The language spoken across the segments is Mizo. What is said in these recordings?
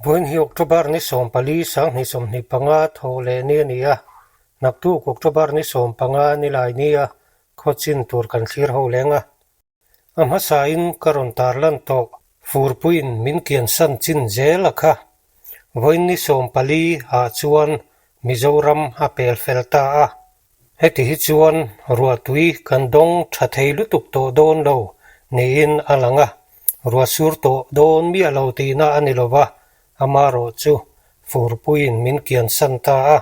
Vawiin hi October ni 14 2025 thaw leh ni a ni a, naktuk October ni 15 ni lai nia khaw chin tur kan thlir ho leng a. A hmasain ka rawn tarlan tawh furpuiin min kiansan chin zel a kha. Vawiin ni 14 ah chuan Mizoram a pel fel ta a. Heti hi chuan ruahtui kan dawng tha thei lutuk tawh dawn lo niin a lang a, ruah sur tawh dawn miah lo tihna a ni lo va, amarawh chu furpuiin min kiansan ta a.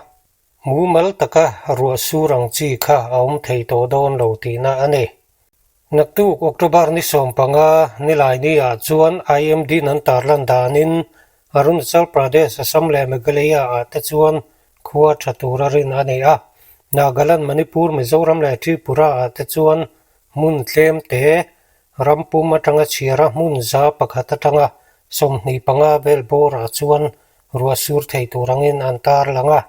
Mumal taka ruah sur ang chi kha a awm thei tawh dawn lo tihna a ni. Naktuk October ni 15 nilai ni ah chuan IMD an tarlan danin Arunachal Pradesh, Assam leh Meghalaya ah te chuan khua tha tura rin a ni a. Nagaland, Manipur, Mizoram leh Tripura ah te chuan hmun tlem te ram pum atanga chhiara hmun 100 atanga 25 vel bawrah chuan ruah sur thei tur angin an tarlang a.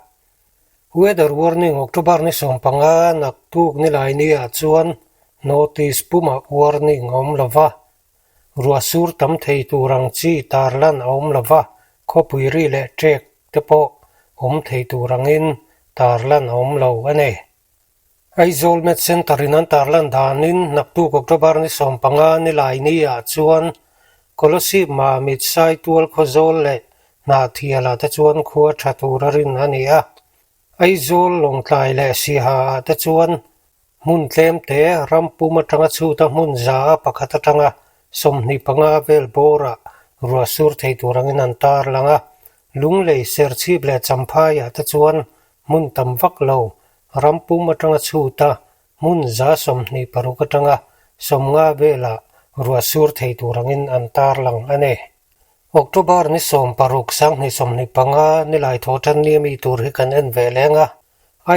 Weather warning October ni 15 naktuk nilai ni ah chuan notice pumah warning a awm lo va, ruah sur tam thei tur ang chi tarlan a awm lo va, khawpui ri leh ṭek te pawh awm thei tur angin tarlan a awm lo a ni. Aizawl Med Centre in an tarlan danin naktuk October ni 15 nilai ni ah chuan Kolasib Mamit Saitual Khawzawl leh Hnahthial ah te chuan khua tha tur a rin a ni a. Aizawl Lawngtlai leh Siaha ah te chuan hmun tlem te ram pum atanga chhuta hmun 100 atanga 25 vel bawrah ruah sur thei tur angin an tarlang a. Lunglei Serchhip leh Champhai ah te chuan hmun tam vak lo ram pum atanga chhuta hmun 26 atanga 50 velah ruah sur thei tur angin an tarlang a ni. October ni 16 2025 nilai thaw tan ni ami tur hi kan en ve leng a.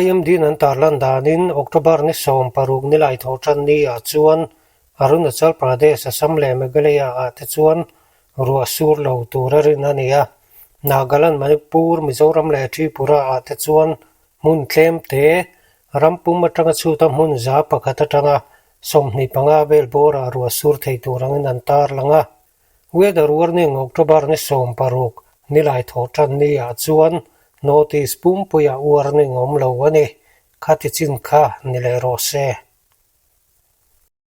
IMD in an tarlan danin October ni 16 nilai thaw tan ni ah chuan Arunachal Pradesh, Assam leh Meghalaya ah te chuan ruah sur lo tur a rin a ni a. Nagaland, Manipur, Mizoram leh Tripura ah te chuan hmun tlem te ram pum atanga chhuta hmun 100 atanga 25 vel bawrah ruah sur thei tur angin an tarlang a. Weather warning October ni 16 nilai thaw tan ni ah chuan notice pumpuiah warning awm lo a ni. Khati chin kha ni leh rawh se.